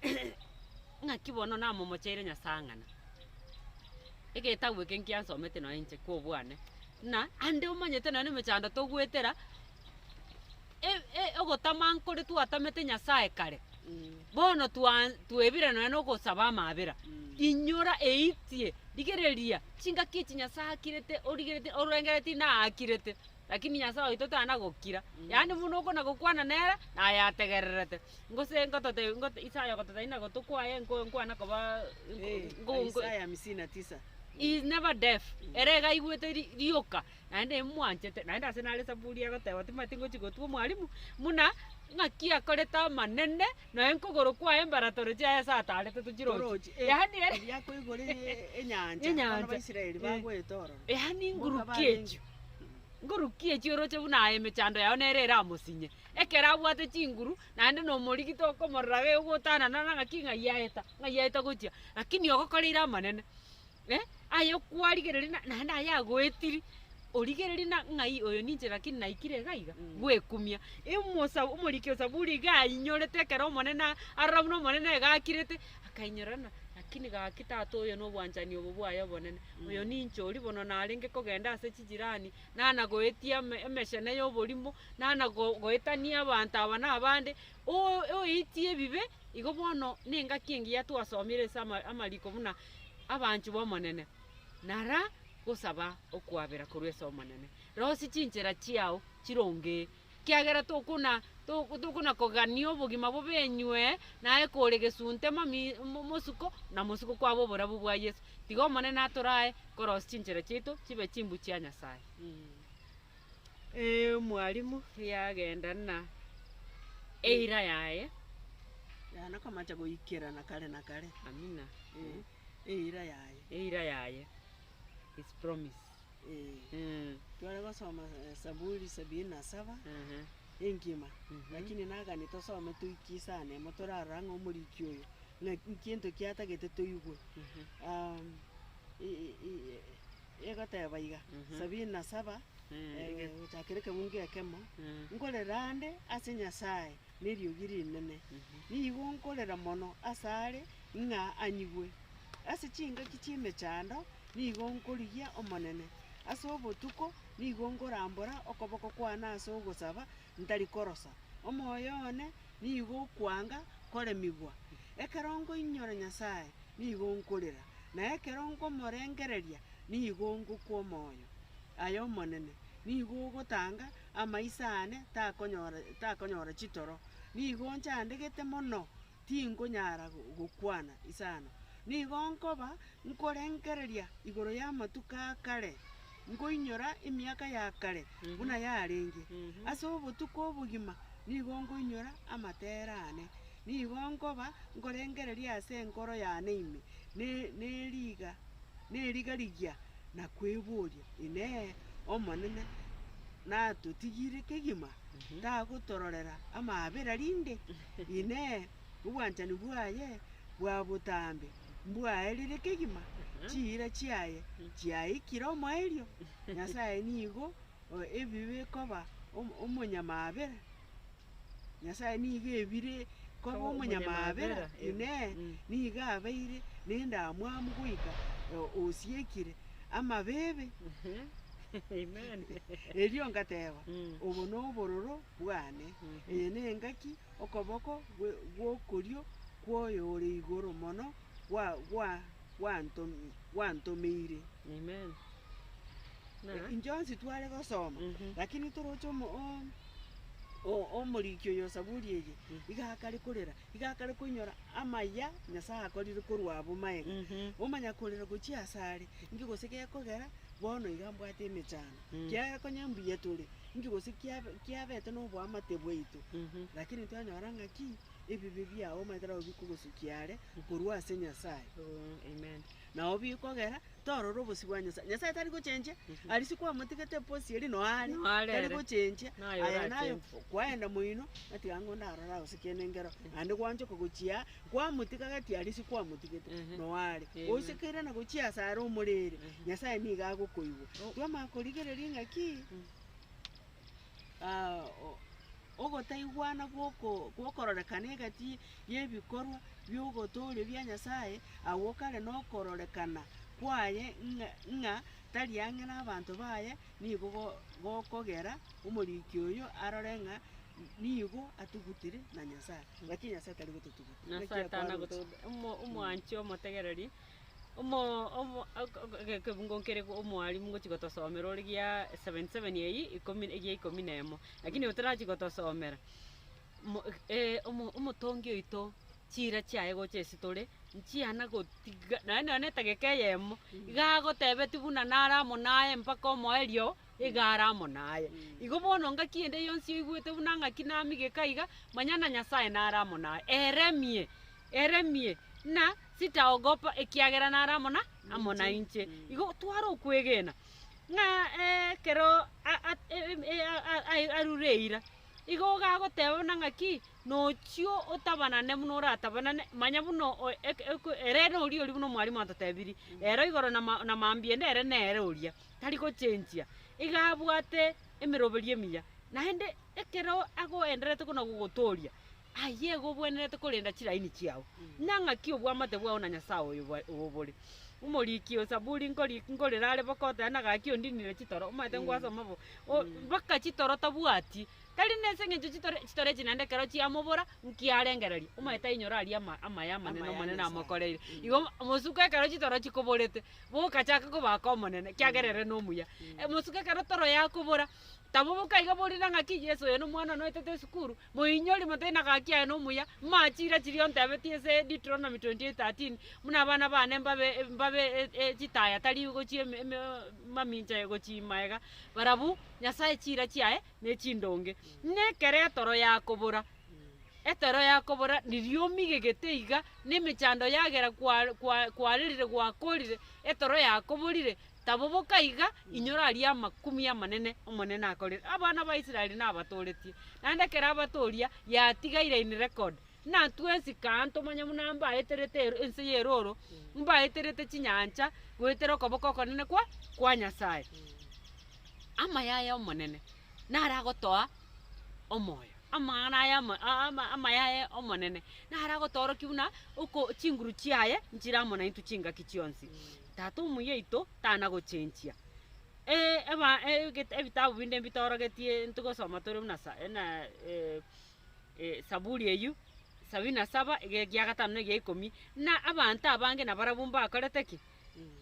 ng'aki bono namomocheire Nyasaye ang'ana. Egetabu eke nkiansomete nonya inche kobwane, ng'a ande omanyete nonya na emechando togoetera, e- e ogotama nkore twatamete Nyasaye kare, bono twa twebire nonya na ogosaba amaabera. Inyora eitie, rigereria, chingaki echi Nyasaye akirete origereti orengereretie naakirete, lakini Nyasaye oito tana gokira, yaani buna okona gokwana nere, naye ategererete. Gose ngototebi ngote Isaya ogototebia ng'a goto kwaye nko nkwana koba nko nko Isaya hamsini na tisa. He is never deaf, ere iga aigwete ri rioka, naende imwanchete, naende ase nare esaburi agoteba timanyeti ngochi gotwa omwalimu, buna ng'aki akorete amanene, nonya nkogoro kwaye mbaratoro chiaye ase atarete tochirochi. Torochi, eh, Yaani ere eria akoigora enyancha, Enyancha. abana ba Israeli Eh. bagoeta ororo. Yaani Mboka nguruki barenge. echio, nguruki echio oroche buna aye emechando yao nere eramosinye. Ekero abwate chinguru, naende nomorigito okomorora iga ogotanana na ng'aki ng'ai aeta, ng'ai aeta gochia, lakini ogokoreire amanene eh, aye okwarigereria na naende aye agoetiri, origereria na ng'ai oyo ninche lakini naikire iga iga, bwekumia. Emosa omoriki o saburi iga ainyorete ekero omonene arora buna omonene iga akirete, akainyora ng'a lakini gaki tata oyo na obwanchani obo bwaye obonene, oyo ninche oria bono narenge kogenda ase chijirani, nana goetia eme emechene ya oborimo, nana go goetania abanto aba na abande, o oetie ebibe, igo bono na engaki engiya twasomire ase ama amariko buna abanchwa b'Omonene, nara gosaba okwabera korwa ase Omonene. Rosia chinchera chiao chirongee, ekiagera tokona toko tokona kogania obogima bobe enywe, naye kore gesunte mami mo mosuko, na mosuko kwaba oborabu bwa Yeso. Tiga Omonene atorae korosia chinchera chiaito chibe chimbu chia Nyasaye. Omwalimu yagenda na eira yaye. Yana komacha goikerana kare na kare. Amina. Eira yaye. Eira yaye. His promise. Tware gosoma Saburi sabini na saba, engima, lakini nagani tosome toikie sana emo torarora ng'a omoriki oyo, ng'a nkento ki atagete toigwe. Egoteba iga, sabini na saba. Gochakera ekebungo ekemo, nkorera ande ase Nyasae neriogi rinene, nigo nkorera mono asare ng'a anyigwe. Ase chingaki chi'emechando nigo nkorigia Omonene, ase obotuko nigo nkorambora okoboko kwane ase ogosaba ntari korosa. Omoyo one nigo okwanga koremigwa. Ekero nkoinyora Nyasae nigo nkorera, na ekero nkomorengereria nigo ngokwa omoyo. Aye Omonene, nigo ogotanga amaiso aane takonyora takonyora chitoro, nigo nchandegete mono, tinkonyara gokwana isano. Nigo nkoba nkorengereria igoro y'amatuko a kare, nkoinyora emiaka ya kare buna yarenge. Ase obotuko obogima nigo nkoinyora amatera aane, nigo nkoba nkorengereria ase enkoro yane ime, ne neriga neriga rigiya na kweboria, Inee, Omonene natotigire kegima, tagotororera amaabera rinde? Inee, obwanchani bwaye bwa botambe mbwaerire kegima? Chiira chiaye chiaikire omoerio? Nyasae nigo ebibe koba omonyamaabera. Nyasae nigo ebire koba omonyamaabera, Inee, nigo abeire nendamwamu goika osiekire amabebe? Erio ngateba, Obo nobororo bwane, eye nengaki okoboko gw'okorio kw'Oyore Igoro Mono gwantomeire. Inche onsi tware gosoma, lakini toroche omo o- omoriki oyo o Saburi eye, iga akare korera, iga akare koinyora amaya Nyasaye akorire korwa abwo magega. Omanya korera gochia asare, inki gose gekogera bono iga mbwate emechando, kiagera konya mbuya tore, inki gose kiabe kiabete na oboamate bwaito. Lakini twanyora ng'aki, ebibe biago omanyete nabo bikogosukia are korwa ase Nyasaye. Nabo bikogera torora obosio bwa Nyasae. Nyasae tari gochenchia, aria ase kwamotigete eposi eria noyo are, Noyo are tari ere. gochenchia, Naye aya naye orachenchie. kwaenda moino, ng'a tiga ng'o ndarora gose kende nkero, naende gwanchoka gochia aa, kwamotiga gati aria ase kwamotigete, noyo are. Amen. Gose kairana gochia ase are omorere, Nyasae nigo agokoigwa. Twamanya korigereria ng'aki, ogotaigwana gwoko gwokororekana egati y'ebikorwa bi'ogotooria bia Nyasae, agwo kare nokororekana kwaye ng'a ng'a tari ang'e nabanto baye, nigo go gokogera omoriki oyo arore ng'a nigo atugutire na Nyasae. Lakini Nyasae tari gototuguta. Naki Nyasae tana akwaroche. gotoguta omo omwanchi omotegereri, omo omo oko oko ekebungo nkere omwalimu ngochi gotosomera ore gia 77 eywo ikomi egia ikomi na emo, lakini otarachia gotosomera, mo omo omotongi oito chiira chiaye gocha ase tore, nchiana gotiga naende nonye na etageka eyemo, iga agotebetie buna nare amo naye mpaka omoerio, iga are amo naye. Igo bono ngaki ende yonsi oigwete buna ng'aki namigeka iga, manya na Nyasaye nare amo naye, eremie. Eremie, na sitaogopa, ekiagera nare amo na amo nainche. Igo tware okwegena ng'a ekero arure eira, igo gagoteba buna ng'aki, nochio otabanane buna oratabanane, manya buna ere noria oria buna omwalimu atotebirie, ero igoro na na mambia ende ere nere oria, tari gochenchia. Iga abwate emeroberio emiya, naende ekero agoenderete kona gogotoria, Aye igo obwenerete korenda chilaini chiao, na ng'aki obwamate bwao na Nyasae oyo oo bore. Omoriki o Saburi nkori nkorera are boka oteba na gaki ondinire chitoro, omanyete ngwasoma bo, o mpaka chitoro tabwati, tari na ase eng'encho chitoro chitoro echi naende ekero chiamobora, nkiarengereria, omanyete ainyore aria ama amaya amanene Amaya Omonene Nyasae. amokoreire. Igo mosuko ekero chitoro chikoborete, boka chaka kobaka Omonene, ekiagera ere nomuya. Mosuko ekero toro yakobora, taboboka iga borire ng'aki Yeso oyo nomwana one oetete esukuru, Moinyori motebie na gaki aye nomuya, machira chiria ontebetie ase Deuteronomy 28:13, buna abana bane mbabe mbabe chitaya tari gochia eme eme mamincha gochia maega, barabwo Nyasae chiira chiaye ne chindonge. Nekero etoro yakobora, etoro yakobora riria omigegete iga, na emechando yagera kwa kwa kwarerire gwakorire, etoro yakoborire, Taboboka iga, inyora aria amakumia amanene Omonene akorire. Abana ba Israeli nabatooretie, naende ekero abatooria, yatigaire in record. Ng'a twensi kaa ntomanye buna mbaeterete ero ense y'eroro, mbaeterete chinyancha, goetera okoboko okonene kwa kwa Nyasae. amaya aya Omonene, naro agotoa omoyo, amang'ana aya ama ama amaya aya Omonene, naro agotoorokia buna oko chinguru chiaye nchire amo naintwe chingaki chionsi. Tata omuya oito tana gochenchia, eba egete ebitabu binde mbitorogetie ntogosoma tore buna sa na saburi eywo, sabini na saba, ege egia gatano na egia ikomi, na abanto abange nabarabwo mbakorete ki?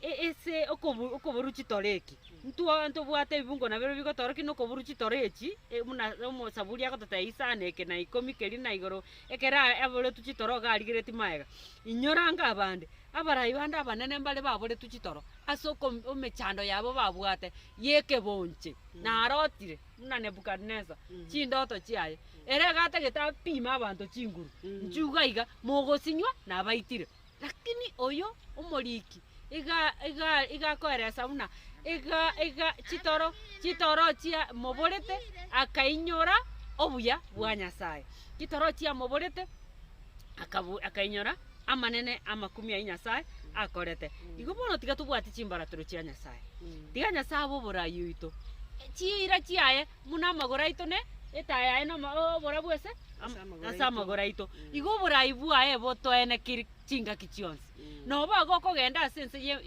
Ase okobu okoboru chitoro eki, ntwo ntobwate ebibungo nabirobio bigotorokia na okoboru chitoro echi, buna omosaburi agototebia isano eke na ikomi keria na igoro, ekero aboretwe chitoro iga arigeretie magega. Inyora anga abande, abarai bande abanene mbare baboretwe chitoro, ase oko emechando yabo babwate, ya ekebonche, narotire buna Nebukadneza, chindoto chiaye, ere iga atagete apime abanto chinguru, inchuo iga iga, mogosinywa nabaitire. Lakini oyo omoriki iga iga iga akoeresa buna iga iga chitoro chitoro chia moborete akainyora obuya bwa Nyasaye. Chitoro chiamoborete akabu akainyora amanene amakumia ayi Nyasaye akorete. Igo bono tiga tobwate chimbaratero chia Nyasaye. Tiga Nyasaye abe oborai oito, chiira chiaye buna amagoro aito ne etaya yaye na oma oborabu ase ase amagoro aito. Igo oborai bwaye botoenekiri chingaki chionsi. Noba igo okogenda ase ense ye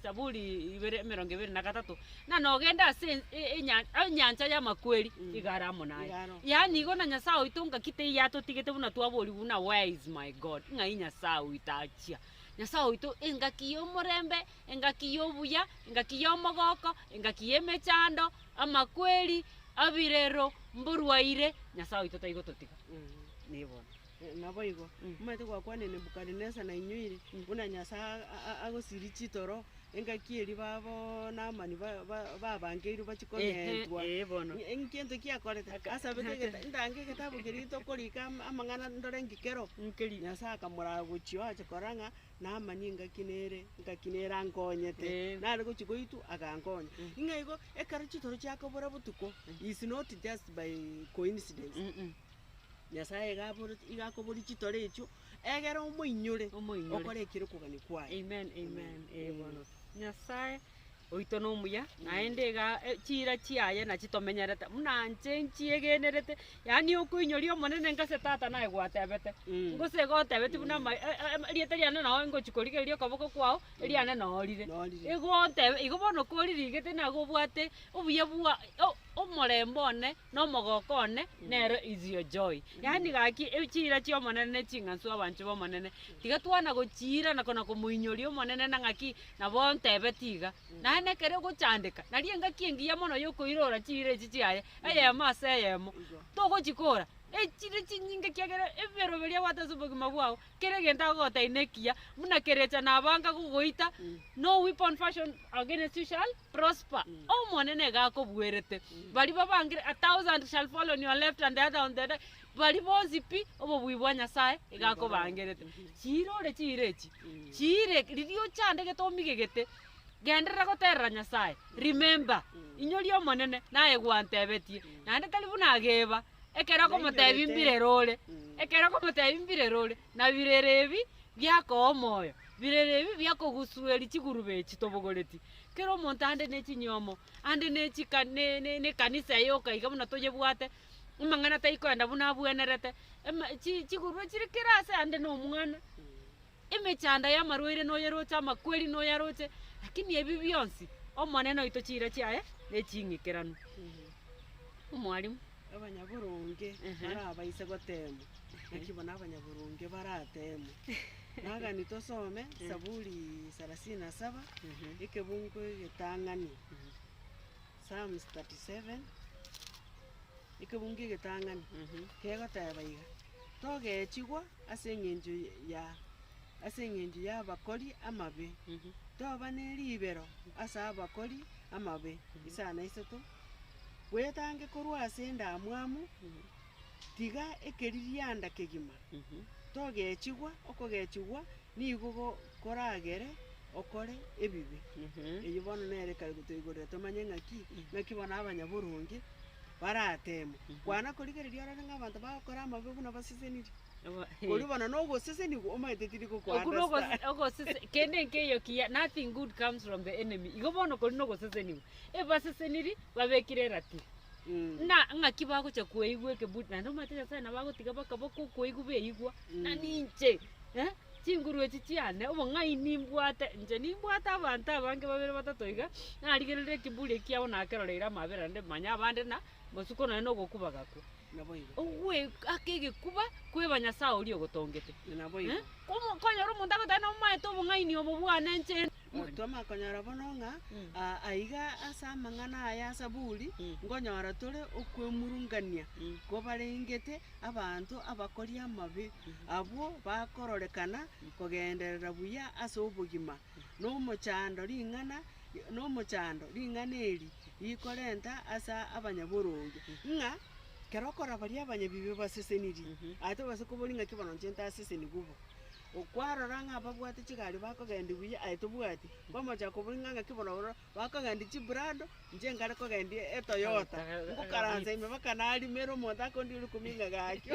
Saburi ibere emerongo ebere na gatato, ng'a nogende ase enyancha y'amakweri, iga are amo naye. Yaani igo na Nyasaye oito ngaki teiyo atotigete buna twaborigwe buna where is my God? Ng'ai Nyasaye oito achia? Nyasaye oito engaki y'omorembe, engaki y'obuya, engaki y'omogoko, engaki y'emechando, amakweri, abirero, mborwaire, Nyasae oito taigototiga. Ee bono. Naboigo, omanyete gwakwanire Nebukadinesa na inyoire, buna Nyasae a- a- agosiria chitoro, engaki eria babo Naamani ba- ba- babangeirwe bachie kong'entwa. Ee bono. Nkento ki akorete? Asabete egeta ndange egetabu keria tokorika ama amang'ana ndore nki kero. Nkeri. Nyasae akamoraa gochia oache korora ng'a Naamani engaki nere, engaki nere ankonyete, Eh. nare gochia goitwa agankonya. Ng'a igo, ekero chitoro chiakobora botuko, is not just by coincidence. Nyasaye iga aboreti iga akoboria chitoro echio, egere omoinyore, Omoinyore. okore ekere okogania kwaye. Amen, amen, eh bono. Nyasaye oito nomuya, naende iga chiira chiaye nachi tomenyerete, buna inche nchiegenerete, yaani okoinyoria omonene ngase tata naye gwatebete, gose igo otebeti buna ama erieta riane noo ngochi korigereria okoboko kwao, eriane noo rire. Noo rire. Igo ontebe igo bono koririgete nago obwate obuya bwa omorembe one, na omogoko one, nere is your joy. Yaani gaki chiira chia omonene ne ching'ansu abanchwa b'Omonene, tiga twana gochiira na kona komoinyoria omonene na ng'aki Nabo ontebeti iga, naende ekero ogochandeka, nario engaki engiya mono y'okoirora chiira echi chiaye, eyemo ase eyemo, togochikora, echire chinyinge ekiagera ebiroberi biria obwate ase obogima bwao, kera egento agogotebia nekiya, buna kerecha nabanga gogoita, no weapon fashion against you shall prosper. Omonene iga akobuerete, baria babangire a thousand shall fall on your left and the other on the right, baria bonsi pi, obobui bwa Nyasaye iga akobangerete. Chiirore chiira echi, chiire riria ochandegete omigegete, genderera goterera Nyasaye, remember, inyoria Omonene, naye gwantebetie, naende tari buna ageba, ekero okomotebia mbirere ore, ekero okomotebia mbirere ore, na birere ebi biakoa omoyo, birere ebi biakogusueria chigurube echi tobogoreti. Kera omonto ande ne chinyomo, ande ne chika ne ne ne ekanisa yoka iga buna toyebwate, amang'ana taikoenda buna abwenerete, ema chi chigurube chire kera ase ande na omwana, emechando y'amarwaire noyeroche amakweri noyaroche, lakini ebi bionsi, Omonene oito chiira chiaye ne ching'ikeranu. Omwalimu. Abanyaboronge barabaise goteemwa, naki bono abanyaboronge barateemwe. Nagani tosome Saburi sarasini na saba, ekebungo egetang'ani, Psalms 37, ekebungo egetang'ani, kegoteba iga, Togechigwa ase eng'encho ya ase eng'encho y'abakori amabe, toba ne ribero ase abakori amabe, isano na isato, Bwetange korwa ase endamwamu, tiga ekeririanda kegima, togechigwa, okogechigwa nigo koragere okore ebibe. Eyio bono nere ekare gotoigorera tomanye ng'aki, ng'aki bono abanyaboronge baratemwe. Kwana korigereria orore ng'a abanto bagokora amabe buna baseseniri. Koria bono na ogosesenigwa omanyete tiri Okwo goko nogose understand. ogosese kende nkeiyo kiya, nothing good comes from the enemy. Igo bono koria nogosesenigwa, ebaseseniri babekire eratiri. Na ng'aki bagocha koigwa ekeburi, naende omanyete Nyasaye nabo agotiga bakaba kokoigwa beigwa, na ninche eh, chinguru echi chiane, obong'aini mbwate, inche nimbwate abanto abange babere batato iga, narigereria ekeburi ekiabo nakeroreire amabera naende manya abande na mosuko nonye na ogokwa bagakwa. Naboigo. Ogwe ake egekuba kweba Nyasaye oria ogotongete. Naboigo. Eh, komo konyora omonto agoteba nomaete obong'aini obo bwane inche. Twamanya konyora bono ng'a aiga ase amang'ana aya a Saburi, nkonyora tore okwemurungania kobarengete abanto abakori amabe, abwo bakororekana kogenderera buya ase obogima, na omochando ring'ana na omochando ring'ana eri rikorenta ase abanyaboronge, ng'a kero okora baria abanyabibe basesenirie, aye tobasa koboria ng'aki bono inche ntasesenigwe bo. Okwarora ng'a ababwate chigari bakogendia buya aye tobwati, kwamochaka koboria ng'a ng'aki bono oro bakogendia chiprado, inche nkare kogendia etoyota, ngokaransa ime mpaka narimera omonto akondiria rikumi ng'a gaki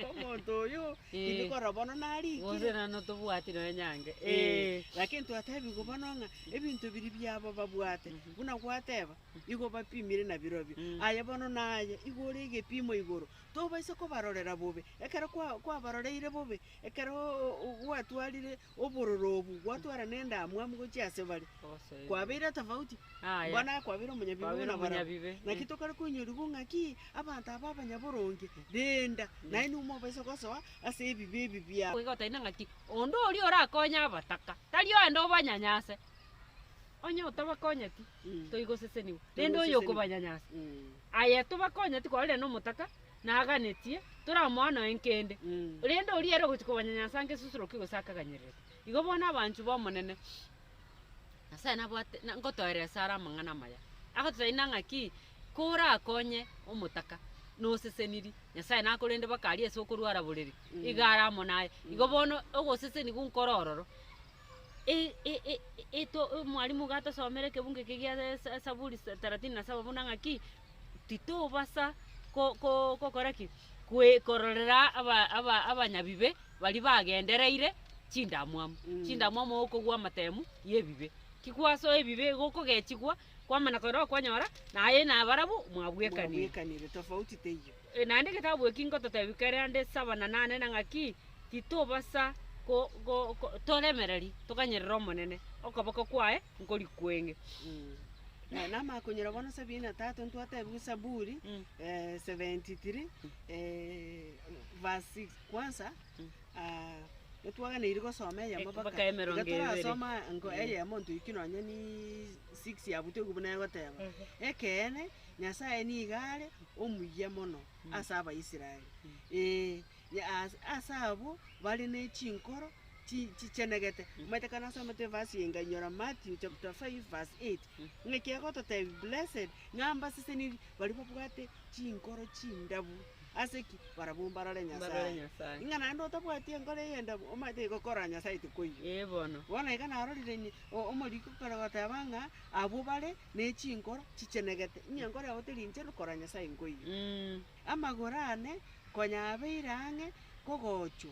omonto oyo, tindi korora bono narikire. Gose nano tobwati nonya nyange, Eh, eh. lakini twatebiwa bono ng'a ebinto biria biabo babwate, buna gwateba, igo bapimire nabirobio, aye bono naye, igo ore egepimo igoro, tobaisa kobarorera bobe, ekero kwa kwabaroreire bobe, Ekero gwatwarire obororo obwo, gwatwara na endamwamu gochia ase bare, kwabeire tofauti, bono aye kwabeire omonyabibe buna barabwo. Naki tokare koinyorigwa ng'aki abanto aba abanyaboronge, renda, naye nigo mobaisa gosoa ase ebibe ebi biabo. Goika gotaina ng'aki, onde oria orakonye abataka, tari oende obanyanyase, onye otabakonyeti, toigosesenigwa, rende oyo okobanyanyasa, aye tobakonyeti kwarorire nomotaka, naganetie, toramoa nonya nkende, rende oria ere ogochia kobanyanyasa ngesusuro ki gose akaganyererete. Igo bono abanchwa b'Omonene, Nyasaye nabwate na ngotoeresa are amang'ana amaya, agototebia ng'a ng'aki, korakonye omotaka, noseseniri, Nyasaye nakorende baka aria ase okorwara borere, iga are amo naye. Igo bono ogosesenigwa nkore ororo, e- e- e- eto omwalimu iga atosomere ekebungo eke gia esa esaburi thelathini na saba buna ng'aki, titobasa ko- ko- gokora ki? Kwe kororera aba aba abanyabibe baria bagendereire chindamwamu. Chindamwamu okogwa amatemu ya ebibe. Ki gwasoa ebibe igo okogechigwa, kwamana korora kwanyora, naye nabarabwo mwabwekanire. Mwabwekanire, tofauti teiyo. Naende egetabu eki ngototebi kere ande saba na nane na ng'aki, titobasa ko go ko toremereri toganyerere Omonene, okoboko kwaye nkori kweng'e. Na namakonyora bono sabini na tatu ntwatebiwe Saburi 73 verse 6 kwanza ntwaganeiri gosoma eyemo Mpaka mpaka emerongo iga ebere. torasoma nko eyemo ntoiki nonye ni 6 abwo toigwe buna egoteba. Ekeene Nyasaye nigo are omuya mono ase Abaisraeli, ee, ase abwo bare ne chinkoro chi chichenegete. Omanyete ekero nasomete everse eye nkainyora Matthew chapter 5 verse 8, ng'aki egototebia blessed, ng'a mbasesenirie baria babwate chinkoro chindabu, ase ki? Barabwo mbarore Mbarore Nyasaye. Nyasaye. Ng'a naende otabwati enkoro eye endabu, omanyete igo korora Nyasaye tikoiyo. Ee bono. Bono iga narorire inye o- omoriko kare goteba ng'a abwo bare ne chinkoro chichenegete, ng'a enkoro yabo teri enchenu korora Nyasaye nkoiyo. Amagoro ane konya abeire ang'e kogochwa.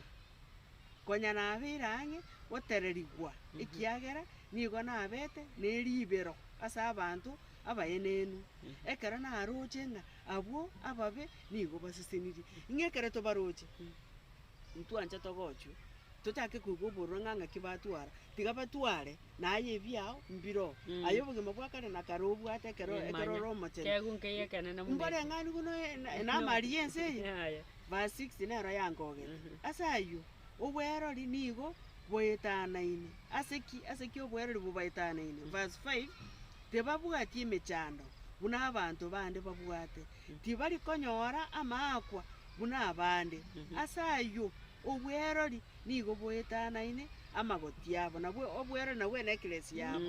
Konya nabeire ang'e gotererigwa, ekiagera nigo nabete ne ribero ase abanto abaenenu, ekero naroche ng'a abwo ababe nigo basesenirie. Ng'a ekero tobaroche, ntwancha togochwe, tochake koigwa obororo ng'a ng'aki batwara, tiga batware, naye ebiao mbiroo. Aye obogima bwa kare na kare obwate ekero ekero Emanya. ore omochenu. Kegwe nkeiyo ekenene buna Mbore eke. ng'ani buna na amari y'ense eye? Yaya. Verse 6 nero yankogete. Ase ayio, obwerori nigo boetanaine. Ase ki? Ase ki obwerori bobaetanaine? Verse 5, Tibabwati emechando buna abanto bande babwate, tibari konyora amaakwa buna abande. Ase ayio, obwerori nigo boetanaine amagoti abo. Nabwo obwerori nabwo enecklace yabo.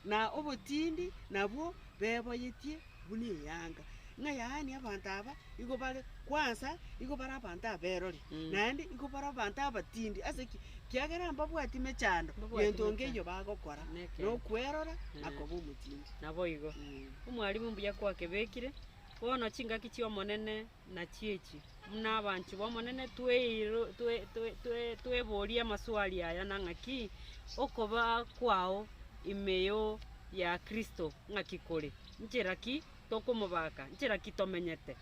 Na obotindi nabwo beboyetie buna eyanga. Ng'a yaani abanto aba igo bare kwansa, igo bare abanto aberori, naende igo bare abanto abatindi. Ase ki? Kiagera mbabwati mechando, Mbabwati gento mechando. nkeiyo bagokora, Nekeene. na okwerora na koba omotindi. Naboigo. Omwalimu mbuya kwakebekire. Bono chingaki chi'Omonene nachio echi, buna abanchwa b'Omonene tweiro twe twe twe tweborie amaswali aya na ng'aki, okoba kwao ime yo ya Kristo ng'aki kore? Nchera ki tokomobaka? Nchera ki tomenyete?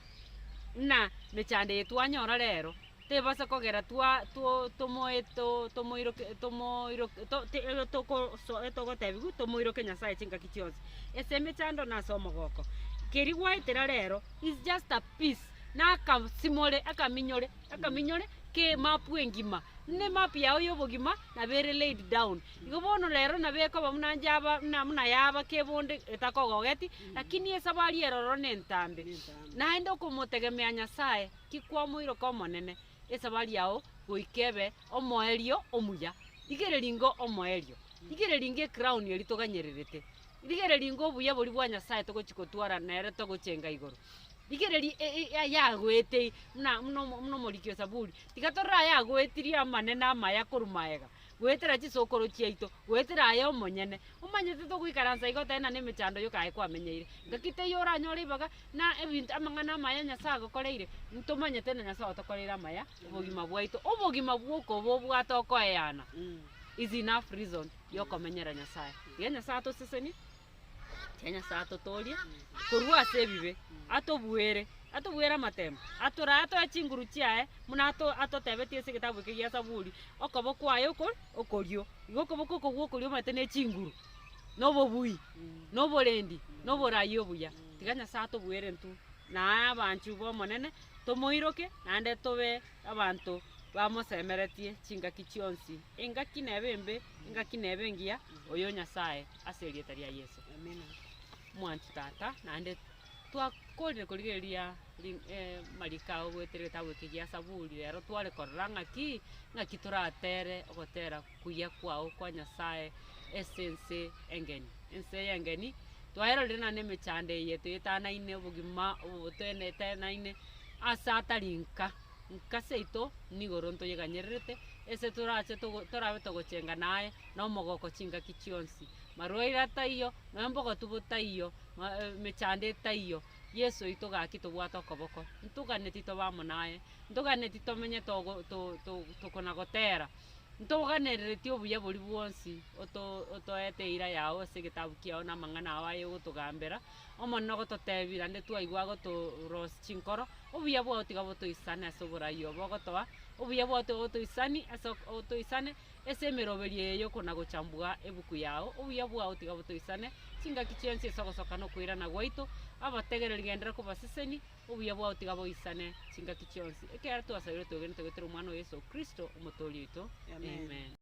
Buna mechando eye twanyora rero, tebasa kogera twa two tomoe to tomoiroke tomoiroke to te tokoso togotebiwa tomoiroke Nyasaye chingaki chionsi, ase emechando na ase omogoko. Keria gwaetera rero is just a piece, na akasimore akaminyore akaminyore ka emap engima, buna emap yago ya obogima nabo ere laid down. Igo bono rero nabo ekoba buna njaba buna buna yaba kebonde etakogogeti, lakini esabari ere ororo na entambe. Naende okomotegemea Nyasaye. Ki kwamoiroka Omonene, esabari yao goika ebe omoerio omuya. Rigereria ingo omoerio, rigereria ingo ecrown eria toganyererete, rigereria ingo obuya boria bwa Nyasaye togochia kotwara nere togochenga igoro. Rigereria e- e ayagoetei buna buna omo buna omoriki o Zaburi, tiga torore ayagoetirie amanene amaya korwa maega. goetera chisokoro chiaito, goetera aye omonyene. Omanyete togoikaransa iga otebe ng'a nemechando yoka aye kwamenyeire. Ngaki teiyo oranyore ribaga, na ebinto amang'ana amaya Nyasaye agokoreire, ntomanyete ng'a Nyasaye otokoreire amaya, obogima bwaito, obogima bwoka obo obwate okoeyana is enough reason yokomenyera Nyasaye. Tiga Nyasaye atosesenie. Tiga Nyasae atotoorie korwa ase ebibe, atobuere, atobuere amatemo, atorae atoe chinguru chiaye buna ato atotebetie ase egetabu eke gia Zaburi, okoboko kwaye oko okorio. Igo okoboko oko gwa okorio omanyete ne chinguru, na obobui, na oborendi, na oborai obuya. Tiga Nyasae atobuere intwe na abanchwa ba Omonene, tomoiroke naende tobe abanto bamosemeretie chingaki chionsi, engaki nebe embe, engaki nebe engiya, oyo Nyasae ase erieta ria Yeso. Amina. Mwanchi tata, naende twakorire korigereria ring amariko ao goetera egetabu eke gia Saburi rero tware korora ng'aki, ng'aki toratere ogotera kuya kwao kwa Nyasaye ase ense engeni. Ense eye engeni, twaerorire naende emechando eye toetanaine obogima obo toetanaine ase atari nka. Nka seito nigoro ntoyeganyererete, ase torache togo torabe togochenga naye, na omogoko chingaki chionsi. Marwaire ataiyo, nonya mbogotu botaiyo, ma emechando etaiyo, Yeso oito gaki tobwate okoboko, ntoganeti tobe amo naye, ntoganeti tomenye togo to to tokona gotera, ntoganerereti obuya boria bwonsi oto otoete eira yago ase egetabu kiago na amang'ana ao aye ogotogambera, Omonene ogototebia naende twaigwa agotorosia chinkoro. Obuya bwao tiga botoisane ase oborai obo ogotoa, obuya bwao tiga botoisani ase otoisane ase emeroberio eye y'okona-gochambua ebuku yao, obuya bwao tiga botoisane chingaki chionsi ase ogosoka na okoirana gwaito, abategereri genderera kobaseseni, obuya bwao tiga boisane chingaki chionsi, ekiagera twasabire twegenete goetera Omwana o Yeso Kristo, Omotoori oito. Amen. Amen.